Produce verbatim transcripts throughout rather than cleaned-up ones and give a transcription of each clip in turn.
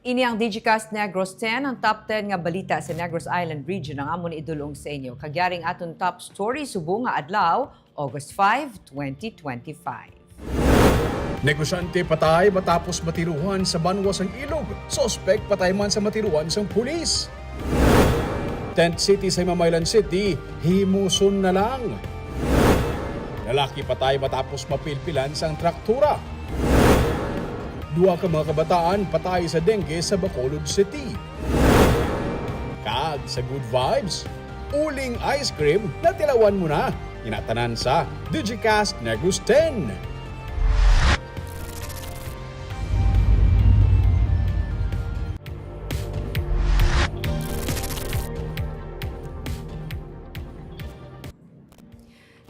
Ini ang Digicast Negros ten, ang top ten nga balita sa Negros Island Region ang amon idul-ong sa inyo. Kag yari ang aton top story subong nga adlaw, August five, twenty twenty-five. Negosyante patay matapos matiruhan sa banwa sang ilog. Suspek patay man sa matiruhan sang pulis. Tent city sa Himamaylan City, himuson na lang. Lalaki patay matapos mapilpilan sang traktura. Duha ka mga kabataan patay sa dengue sa Bacolod City. Kag sa good vibes, uling ice cream, natilawan mo na. Inatanan sa Digicast Negros ten.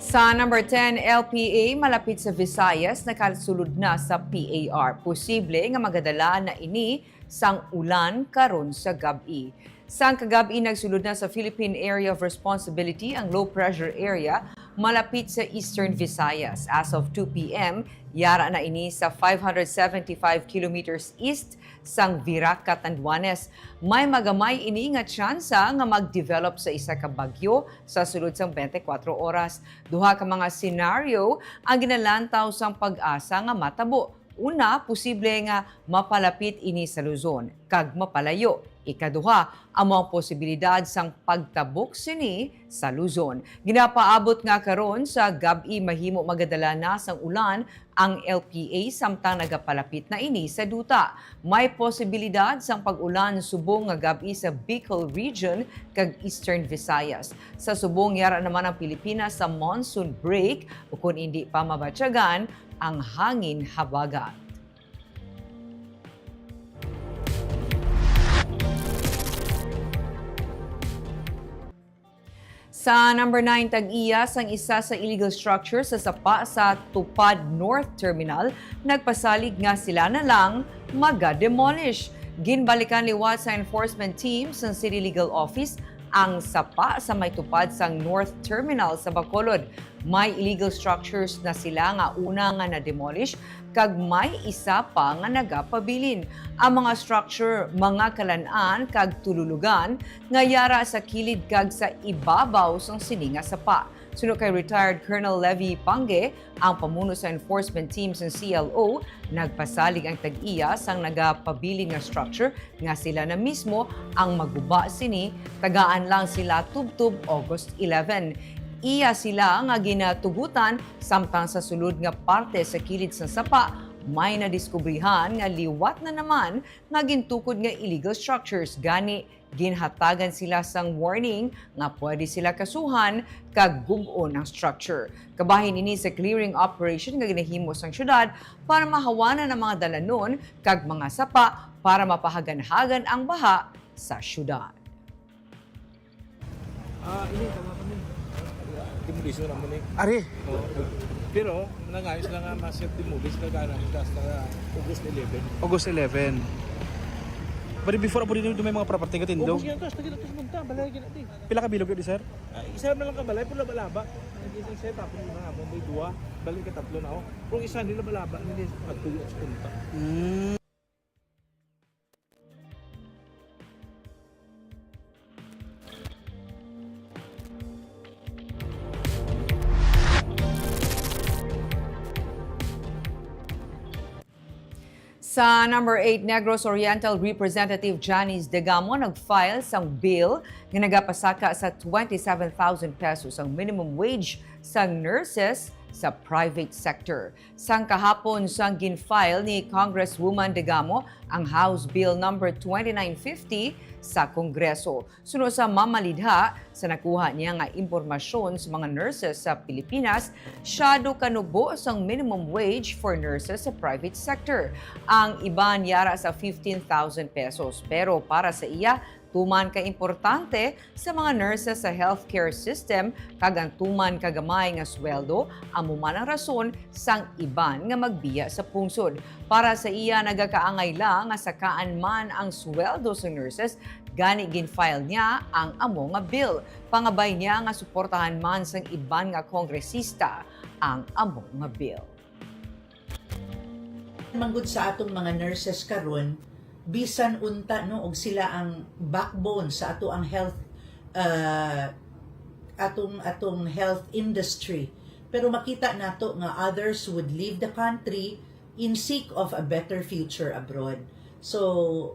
Sa number ten, L P A malapit sa Visayas nakasulod na sa P A R. Posible nga magadala na ini sang ulan karon sa gab-i. Sang kagab-i, nagsulod na sa Philippine Area of Responsibility ang low pressure area malapit sa Eastern Visayas. As of two P M, yara na ini sa five hundred seventy-five kilometers east sang Virac, Catanduanes. May magamay ini nga tsansa nga mag-develop sa isa ka bagyo sa sulod sang twenty-four oras. Duha ka mga senaryo ang ginalantaw sang PAGASA nga matabo. Una, posible nga mapalapit ini sa Luzon kag mapalayo. Ikaduha, amo ang posibilidad sang pagtabok sini sa Luzon. Ginapaabot nga karon sa gab-i mahimo magadala na sang ulan ang L P A samtang nagapalapit na ini sa duta. May posibilidad sang pag-ulan subong nga gab-i sa Bicol Region kag Eastern Visayas. Sa subong, yara naman ang Pilipinas sa monsoon break, ukon indi pa mabatyagan ang hangin habagat. Sa number nine, tag-iya sang isa sa illegal structure sa sapa sa Tupad North Terminal, nagpasalig nga sila na lang maga-demolish. Ginbalikan liwat sa enforcement team sang City Legal Office ang sapa sa may tupad sang North Terminal sa Bacolod. May illegal structures na sila nga una nga na-demolish kag may isa pa nga nagapabilin. Ang mga structure, mga kalan-an kag tululugan nga yara sa kilid kag sa ibabaw sang sini nga sapa. Suno kay retired Colonel Levy Pange, ang pamuno sa enforcement team sang C L O, nagpasalig ang tag-iya sang nagapabilin nga structure nga sila na mismo ang maguba sini, tagaan lang sila tubtob August eleven. Iya sila nga ginatugutan samtang sa sulod nga parte sa kilid sang sapa may nadiskubrihan nga liwat na naman nga gintukod nga illegal structures, gani ginhatagan sila sang warning nga pwede sila kasuhan kag gub-on ang structure. Kabahin ini sa clearing operation nga ginahimo sang syudad para mahawanan ang mga dalanon kag mga sapa para mapahaganhagan ang baha sa syudad. Ah, ini, tama pa ni. Demolition naman eh. Ari. Oo. Pero, nangayos na nga ma-self-demolish na gana hasta August eleven. August eleven. Bali, before, apo dito may mga property ka tindog? Ubos yan, tas, tagin, tas, punta, balay, gina, ti. Pila ka bilog yun, sir? Ah, isa na lang ka balay, pula balaba. Nag-isang set up, na, may dua, balik ka tatlo na, oh. Pero isa nila balaba, nila pagtuyo sa punta. Mm. Sa number eight, Negros Oriental Representative Janice Degamo nag-file sang bill nga nagapasaka sa twenty-seven thousand pesos ang minimum wage sang nurses sa private sector. Sang kahapon sang gin-file ni Congresswoman Degamo ang House Bill Number twenty-nine fifty sa Kongreso. Suno sa mamalidha, sa nakuha niya nga impormasyon sa mga nurses sa Pilipinas, syado ka nubo sang minimum wage for nurses sa private sector. Ang iban yara sa fifteen thousand pesos. Pero para sa iya, tuman ka importante sa mga nurses sa healthcare system, kag ang tuman ka gamay nga sweldo amo man ang rason sang iban nga magbiya sa pungsod. Para sa iya, nagakaangay lang nga sakaan man ang sweldo sa nurses, gani gin-file niya ang amo nga bill. Pangabay niya nga suportahan man sang iban nga kongresista ang amo nga bill. Manggod sa atong mga nurses karon, bisan unta, no, og sila ang backbone sa ato ang health, ah, atong, atong health industry. Pero makita nato nga others would leave the country in seek of a better future abroad. So,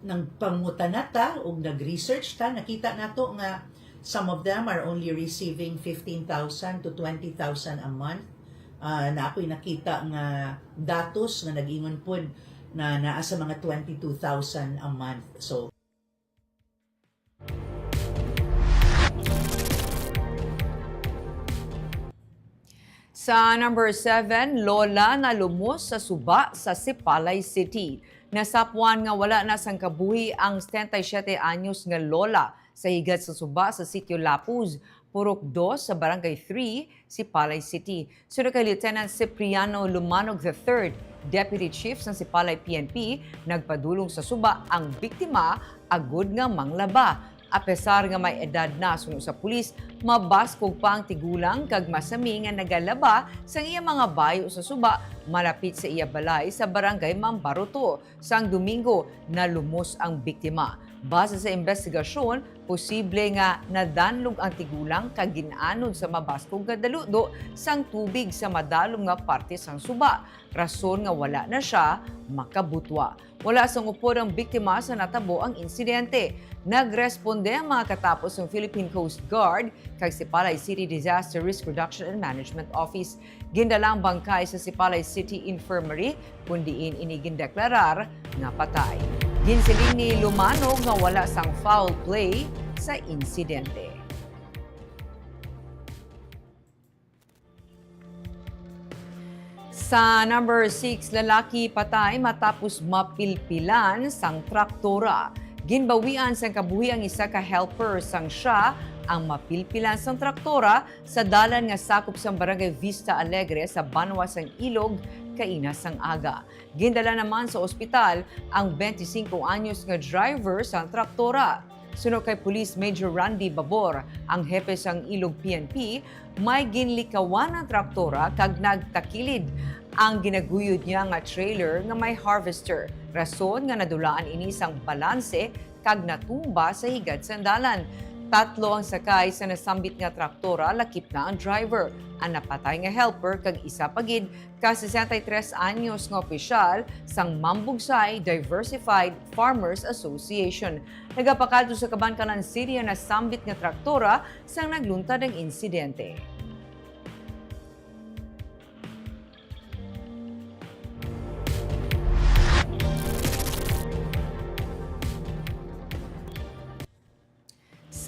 nagpangutana ta ug nag-research ta, nakita nato nga some of them are only receiving fifteen thousand to twenty thousand a month. Ah, na ako'y nakita nga datos nga nag-ingon pud na naa sa mga twenty-two thousand a month. So, Sa number seven, lola nalumos sa suba sa Sipalay City. Nasapwan nga wala na sang kabuhi ang setenta y siete anyos nga lola sa higat sa suba sa Sitio Lapuz, Purok Dos, sa Barangay Three, Sipalay City. Suno kay Lieutenant Cipriano Lumanog the third, Deputy Chief sang Sipalay P N P, nagpadulong sa suba ang biktima agud nga manglaba. Apesar nga may edad na suno sa pulis, mabaskog pa ang tigulang kag masami nga nagalaba sang iya mga bayo sa suba malapit sa iya balay sa Barangay Mambaruto. Sang Domingo, nalumos ang biktima. Base sa imbestigasyon, posible nga nadanlog ang tigulang kag gin-anod sa mabaskog nga daludo sang tubig sa madalom nga parte sang suba, rason nga wala na sia makabutwa. Wala sang upod ang biktima sa natabo ang insidente. Nagresponde ang mga katapos sang Philippine Coast Guard kag Sipalay City Disaster Risk Reduction and Management Office. Gindala ang bangkay sa Sipalay City Infirmary, kun diin ini gindeklarar nga patay. Ginsiling ni Lumanog nga wala sang foul play sa insidente. Sa number six, lalaki patay matapos mapilpilan sang traktora. Ginbawian sang kabuhi ang isa ka helper sang siya ang mapilpilan sang traktora sa dalan nga sakop sang Barangay Vista Alegre sa banwa sang Ilog kaina sang aga. Gindala naman sa ospital ang twenty-five anyos nga driver sang traktora. Suno kay Police Major Randy Babor, ang hepe sang Ilog P N P, may ginlikawan ang traktora kag nagtakilid ang ginaguyod niya nga trailer nga may harvester, rason nga nadulaan ini sang balanse kag natumba sa higad sang dalan. Tatlo ang sakay sa nasambit nga traktora, lakip na ang driver, ang napatay nga helper kag isa pa gid ka sesenta y tres anyos nga opisyal sang Mambugsay Diversified Farmers Association. Nagapakadto sa Kabankalan City ang nasambit nga traktora sang nagluntad ang insidente.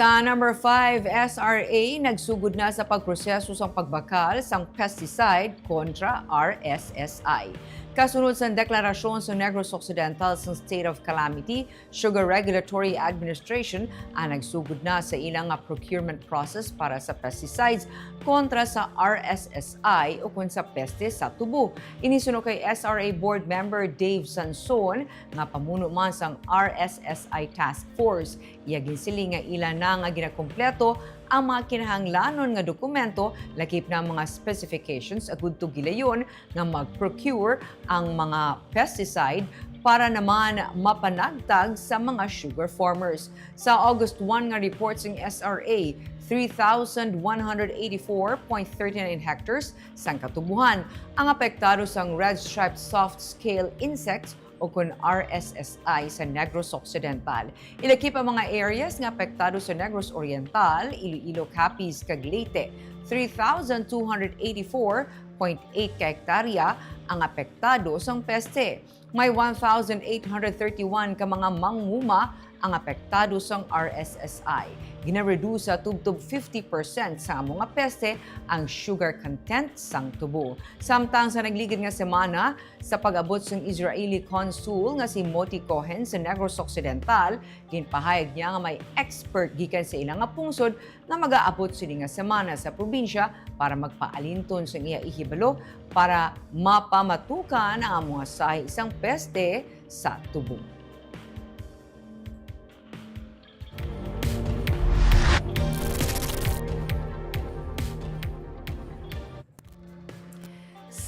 Sa number five, S R A nagsugod na sa pagproseso sang pagbakal sang pesticide kontra R S S I. Kasunod sang deklarasyon sa Negros Occidental sang State of Calamity, Sugar Regulatory Administration ang nagsugod na sa ila nga procurement process para sa pesticides kontra sa R S S I ukon sa peste sa tubo. Ini suno kay S R A Board Member Dave Sanson, nga pamuno man sang R S S I Task Force. Iya ginsiling nga ila na nga ginakompleto ang mga kinahanglanon nga dokumento, lakip na ang mga specifications, agud to gilayon nga mag-procure ang mga pesticide para naman mapanagtag sa mga sugar farmers. Sa August one nga report sang S R A, three thousand one hundred eighty-four point thirty-nine hectares sang katubohan ang apektado sang red-striped soft scale insects o kon R S S I sa Negros Occidental. Ilakip ang mga areas nga apektado sa Negros Oriental, Iloilo, Capiz, kag Leyte. Three thousand two hundred eighty-four point eight ka hektarya ang apektado sang peste. May one thousand eight hundred thirty-one ka mga manguma ang apektado sang R S S I. Ginaredusa tubtob fifty percent sa amo nga peste ang sugar content sang tubo. Samtang sa nagligid nga semana, sa pag-abot sang Israeli consul nga si Moti Cohen sa Negros Occidental, ginpahayag niya nga may expert gikan sa ila nga pungsod nga magaabot sini nga semana sa probinsya para magpaalinton sang iya ihibalo para mapamatukan ang amo nga sahi sang peste sa tubo.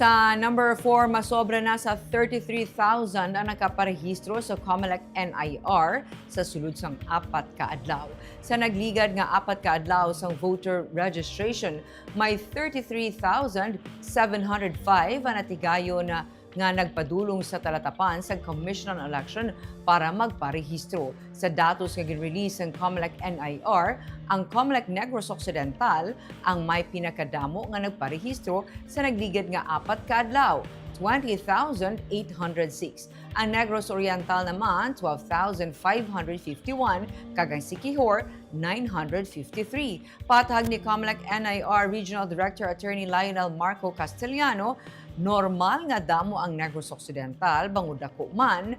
Sa number four, masobra na sa thirty-three thousand ang nakaparehistro sa Comelec N I R sa sulod sang apat ka adlaw. Sa nagligad nga apat ka adlaw sang voter registration, may thirty-three thousand seven hundred five ang natigayon na nga nagpadulong sa talatapan sa Commission on Election para magparehistro. Sa datos nga gin-release sang Comelec N I R, ang Comelec Negros Occidental ang may pinakadamo nga nagparehistro sa nagligad nga apat ka adlaw, twenty thousand eight hundred six. Ang Negros Oriental naman, twelve thousand five hundred fifty-one, kag ang Siquijor, nine hundred fifty-three. Patag ni Comelec N I R Regional Director Attorney Lionel Marco Castellano, normal nga damo ang Negros Occidental bangod dako man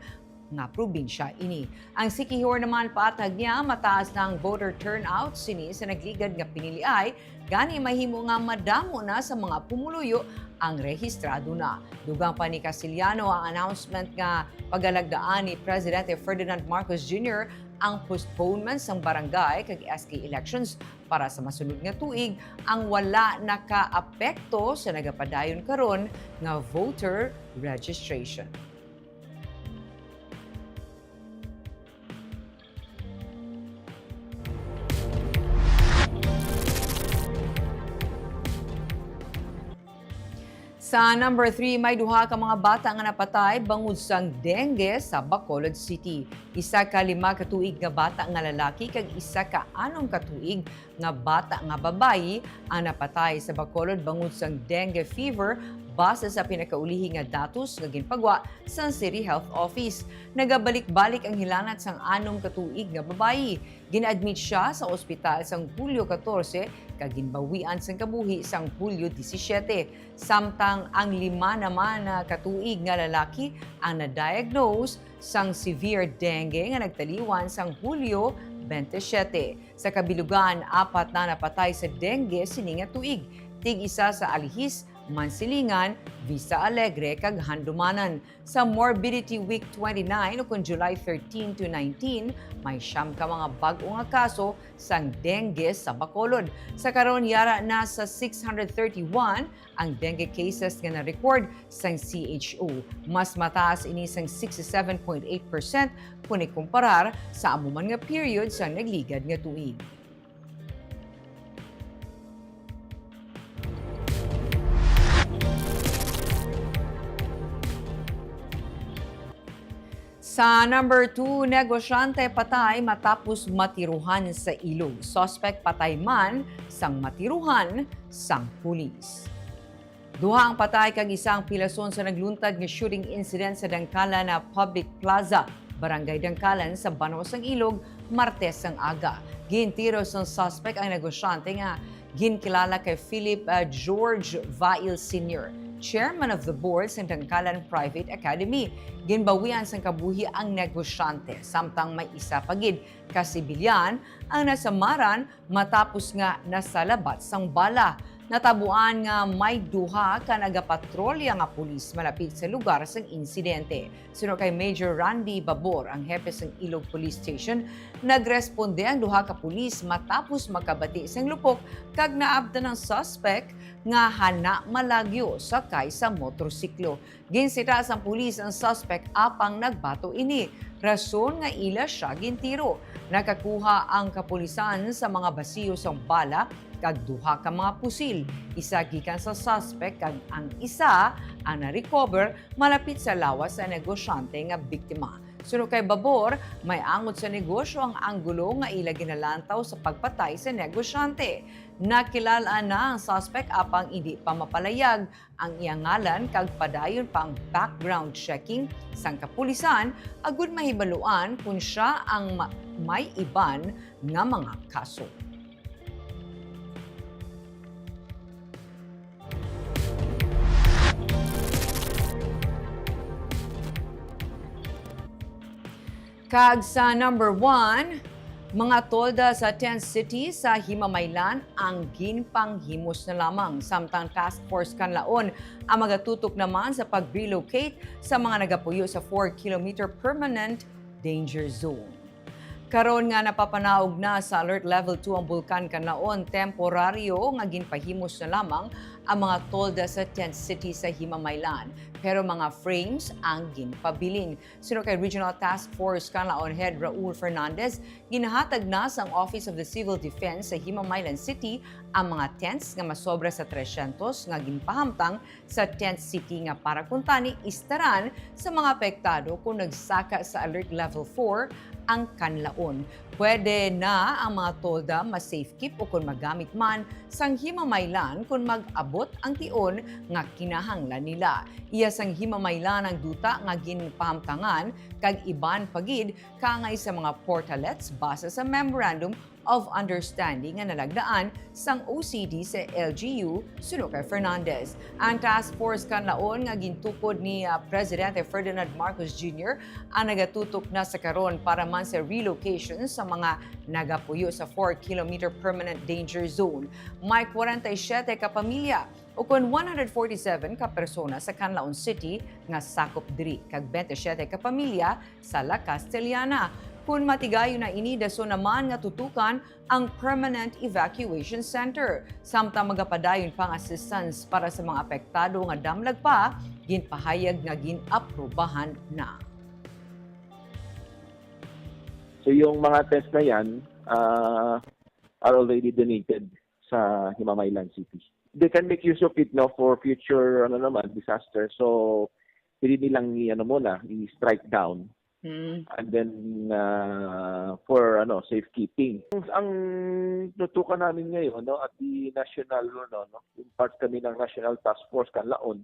nga probinsya ini. Ang Siquijor naman, patag niya, mataas na ang voter turnout sini sa nagligad nga piniliay, gani mahimo nga madamo na sa mga pumuluyo ang rehistrado na. Dugang pa ni Castellano ang announcement nga pagalagdaan ni Presidente Ferdinand Marcos Junior ang postponement sang barangay kag S K elections para sa masunod nga tuig, ang wala nakaapekto sa nagapadayon karon nga voter registration. Sa number three, may duha ka mga bata nga napatay bangod sang dengue sa Bacolod City. Isa ka lima ka tuig nga bata nga lalaki kag isa ka anom ka tuig nga bata nga babayi ang napatay sa Bacolod bangod sang dengue fever, base sa pinakaulihi nga datos nga ginpagwa sang City Health Office. Nagabalik-balik ang hilanat sang anom ka tuig nga babayi. Gin-admit sia sa ospital sang Hulyo katorse kag ginbawian sang kabuhi sang Hulyo disisiete, samtang ang lima naman na ka tuig nga lalaki ang na-diagnose sang severe dengue nga nagtaliwan sang Hulyo twenty-seven. Sa kabilugan, apat na napatay sa dengue sini nga tuig, tig-isa sa Alihis, Mansilingan, Vista Alegre, kag Handumanan. Sa Morbidity Week twenty-nine, o kon July thirteen to nineteen, may siyam ka mga bag-o nga kaso sang dengue sa Bacolod. Sa karon, yara na sa six hundred thirty-one ang dengue cases nga na-record sang C H O. Mas mataas ini sang sixty-seven point eight percent kon ikumparar sa amo man nga period sa nagligad nga tuig. Sa number two, negosyante patay matapos matiruhan sa ilog. Suspect patay man sang matiruhan sang pulis. Duha ang patay kag isa ang pilason sa nagluntad nga shooting incident sa Dangkalan na Public Plaza, Barangay Dangkalan, sa Banwa sang Ilog, Martes sang aga. Gintiro sang suspect ang negosyante nga ginkilala kay Philip, ah, George Vail Senior, chairman of the board sang Dangkalan Private Academy. Ginbawian sang kabuhi ang negosyante, samtang may isa pa gid ka sibilyan ang nasamaran matapos nga nasalabat sang bala. Natabuan nga may duha ka nagapatrolya nga pulis malapit sa lugar sang insidente. Suno kay Major Randy Babor, ang hepe sang Ilog Police Station, nagresponde ang duha ka pulis matapos makabati sang lupok kag naabtan ang suspect nga hana malagyo sakay sa motorsiklo. Ginsita sang pulis ang suspect apang nagbato ini, rason nga ila sia gintiro. Nakakuha ang kapulisan sa mga basiyo sang bala kag duha ka mga pusil, isa gikan sa suspect kag ang isa ang na-recover malapit sa lawas sa negosyante nga biktima. Suno kay Babor, may angot sa negosyo ang anggulo nga ila ginalantaw sa pagpatay sa negosyante. Nakilal-an na ang suspect apang indi pa mapalayag ang iya ngalan kag padayon pa ang background checking sang kapulisan agud mahibaluan kon sia ang ma-, may iban nga mga kaso. Kag sa number one, mga tolda sa ten cities sa Himamaylan ang ginpanghimos na lamang, samtang task force Kanlaon ang magatutok naman sa pag-relocate sa mga nagapuyo sa four kilometer permanent danger zone. Karon nga napapanaog na sa Alert Level two ang Bulkan Kanlaon, temporaryo nga ginpahimos na lamang ang mga tolda sa tent city sa Himamaylan, pero mga frames ang ginpabilin. Suno kay Regional Task Force Kanlaon Head Raul Fernandez, ginahatag na sang Office of the Civil Defense sa Himamaylan City ang mga tents nga masobra sa tresyentos nga ginpahamtang sa tent city nga para kuntani istaran sa mga apektado kon nagsaka sa Alert Level four ang Kanlaon. Pwede na ang mga tolda ma-safekeep o kon magamit man sang Himamaylan kon mag-abot ang tion nga kinahanglan nila. Iya sang Himamaylan ang duta nga ginpahamtangan kag iban pa gid kaangay sa mga portalets base sa Memorandum of Understanding nga nalagdaan sang O C D sa L G U, suno kay Fernandez. Ang task force Kanlaon nga gintukod ni, ah, Presidente Ferdinand Marcos Junior ang nagatutok na sa karon para man sa relocation sa mga nagapuyo sa four kilometer permanent danger zone. May kwarenta y siyete ka pamilya ukon one hundred forty-seven ka persona sa Canlaon City nga sakop diri, kag twenty-seven ka pamilya sa La Castellana. Kon matigayon na ini, dason naman nga tutukan ang Permanent Evacuation Center, samtang magapadayon pa ang assistance para sa mga apektado nga damlag pa, ginpahayag nga gin-aprubahan na. So yung mga tents na yan uh, are already donated sa Himamaylan City. They can make use of it, no, for future, ano naman, disaster. So pwede nilang i-, ano muna, i-strike down. Mm. And then uh, for ano, safekeeping. Ang, ang tutukan namin ngayon, no, at the national, no, no, yung part kami ng National Task Force Kanlaon,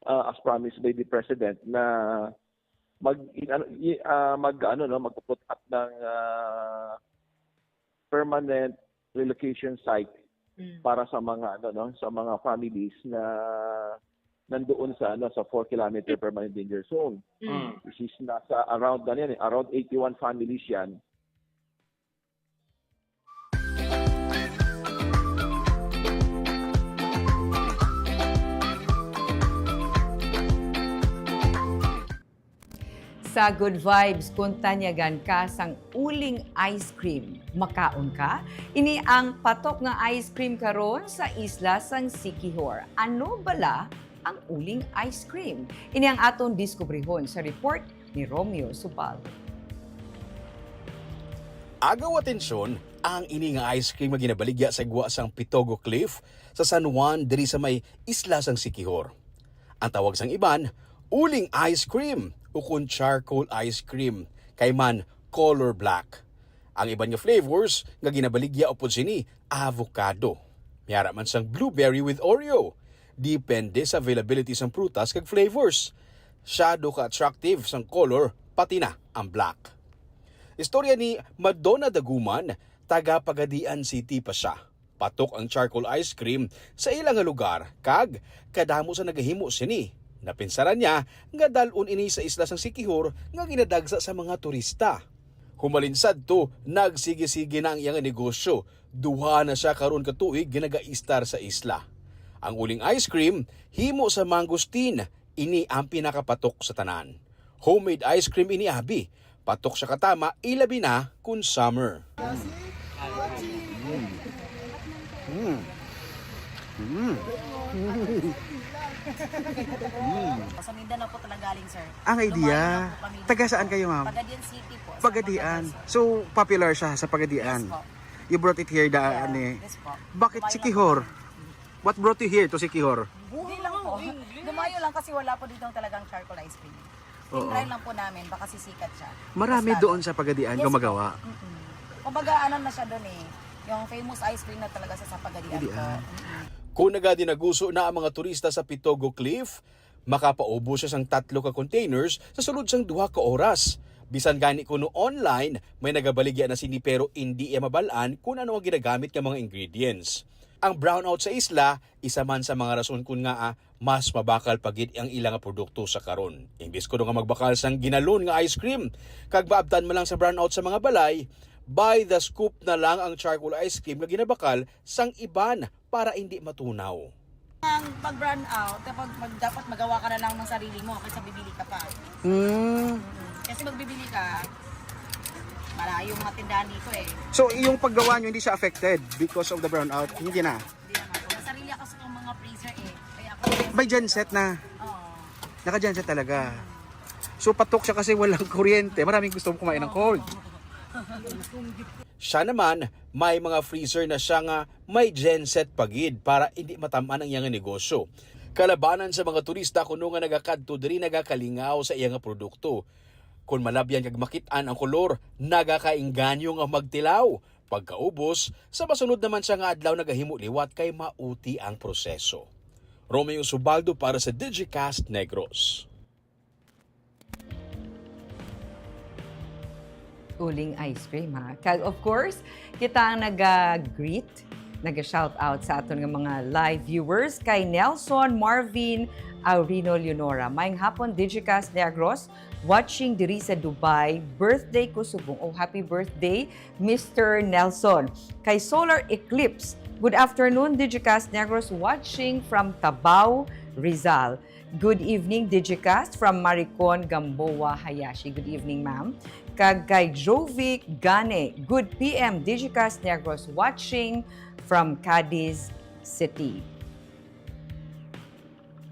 uh, as promised by the President, na mag in, ano, i, uh, mag ano, no, mag-put up ng uh, permanent relocation site mm. para sa mga ano, no, sa mga families na nandoon sa ano, sa four kilometer permanent danger zone. Mm. Which is nasa around na yan, eh, around eighty-one families yan. Sa Good Vibes, kung tanyagan ka sang uling ice cream, makaon ka? Ini ang patok nga ice cream karon sa isla sang Siquijor. Ano bala ang uling ice cream? Ini ang aton diskubrihon sa report ni Romeo Subal. Agaw atensyon ang ini nga ice cream nga ginabaligya sa gwa sang Pitogo Cliff sa San Juan diri sa may isla sang Siquijor. Ang tawag sang iban, uling ice cream ukon charcoal ice cream, kay man color black. Ang iban nga flavors nga ginabaligya upod sini, avocado. May ara man sang blueberry with Oreo. Depende sa availability sang prutas kag flavors. Shadow ka attractive sang color, pati na ang black. Istorya ni Madonna Daguman, taga Pagadian City pa sia. Patok ang charcoal ice cream sa ila nga lugar kag kadamo sa nagahimo sini. Napinsaran niya nga dal-on ini sa isla sang Siquijor nga ginadagsa sa mga turista. Humalin sadto, nagsigi-sige na ang iya nga negosyo. Duha na sia karon ka tuig nga nagaistar sa isla. Ang uling ice cream, himo sa mangosteen, ini ang pinakapatok sa tanan. Homemade ice cream ini, abi. Patok siya katama, ilabi na kun summer. Mm. Mm. Sa Mindanao po talaga galing, sir. Ang idea. Taga saan kayo, ma'am? Pagadian City po. Pagadian. So, popular siya sa Pagadian. Yes po. You brought it here, da, yeah, ani. Yes po. Bakit Siquijor? What brought you here to Siquijor? Hindi lang po. Lumayo lang kasi wala po dito talagang charcoal ice cream. Tinry lang po namin, baka sisikat siya. Marami doon sa Pagadian gumagawa. Kumbaga, ano na siya doon eh. Yung famous ice cream na talaga sa, sa Pagadian po. Kung nagadinaguso na ang mga turista sa Pitogo Cliff, makapaubos siya sang tatlo ka containers sa sulod sang duha ka oras. Bisan gani kuno online, may nagabaligya na sini pero indi iya mabal-an kung ano ang ginagamit nga mga ingredients. Ang brownout sa isla, isa man sa mga rason kun ngaa mas mabakal pa gid ang ila nga produkto sa karon. Imbis kuno nga magbakal sang ginalon nga ice cream kag maabtan man lang sa brownout sa mga balay, by the scoop na lang ang charcoal ice cream nga ginabakal sang iban para indi matunaw. Ang pag-brownout, kapag mag, dapat magawa ka na lang ng sarili mo kaysa bibili ka pa. Mm. Kasi magbibili ka, malayo mga tindahan dito eh. So, yung paggawa nyo, hindi siya affected because of the brownout? Hindi na? Hindi naman. May sarili ako sa mga freezer. May genset na. Naka-genset talaga. So, patok siya kasi walang kuryente. Maraming gusto kumain ng corn. Siya naman, may mga freezer na siya nga may genset pa gid para hindi matamaan ang iyang negosyo. Kalabanan sa mga turista kuno nga nagakadto diri nagakalingaw sa iya nga produkto. Kon malabyan kag makit-an ang kolor, nagakainganyo nga magtilaw. Pagkaubos, sa masunod naman siya nga adlaw nagahimo liwat kay mauti ang proseso. Romeo Subaldo para sa Digicast Negros. Uling ice cream, ha? Kag, of course, kita ang naga-greet, naga-shout out sa aton nga mga live viewers kay Nelson Marvin Aurino Leonora. Maayong hapon, Digicast Negros, watching diri sa Dubai. Birthday ko subong. Oh, happy birthday, Mister Nelson. Kay Solar Eclipse, good afternoon, Digicast Negros, watching from Cabao, Rizal. Good evening, Digicast, from Maricon, Gamboa, Hayashi. Good evening, ma'am. Kag kay Jovic Gane, good P M, Digicast Negros, watching from Cadiz City.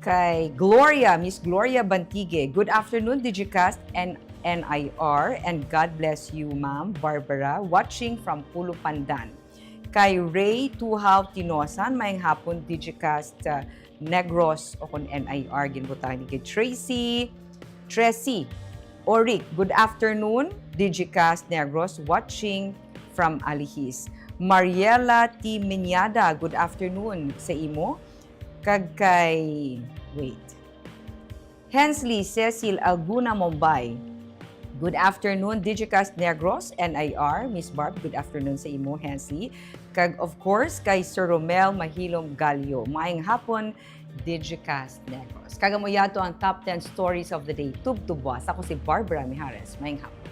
Kay Gloria, Miss Gloria Bantigue, good afternoon, Digicast and N I R, and God bless you, ma'am Barbara, watching from Pulo Pandan. Kay Ray Tuhaw Tinosan, maayong hapon, Digicast, uh, Negros, o kung N I R, ginbutang ni kay Tracy, Tracy Oric, good afternoon, Digicast Negros, watching from Alihis. Mariela T. Minyada, good afternoon sa imo. Kag kay, wait. Hensley Cecil Alguna Mombay, good afternoon, Digicast Negros, N I R. Miss Barb, good afternoon sa imo, Hensley. Kag, of course, kay Sir Romel Mahilom Gallo. Maayong hapon, Digicast Negros. Kag amo yato ang top ten stories of the day. Tubtubwas. Ako si Barbara Mijares. Maayong hapon.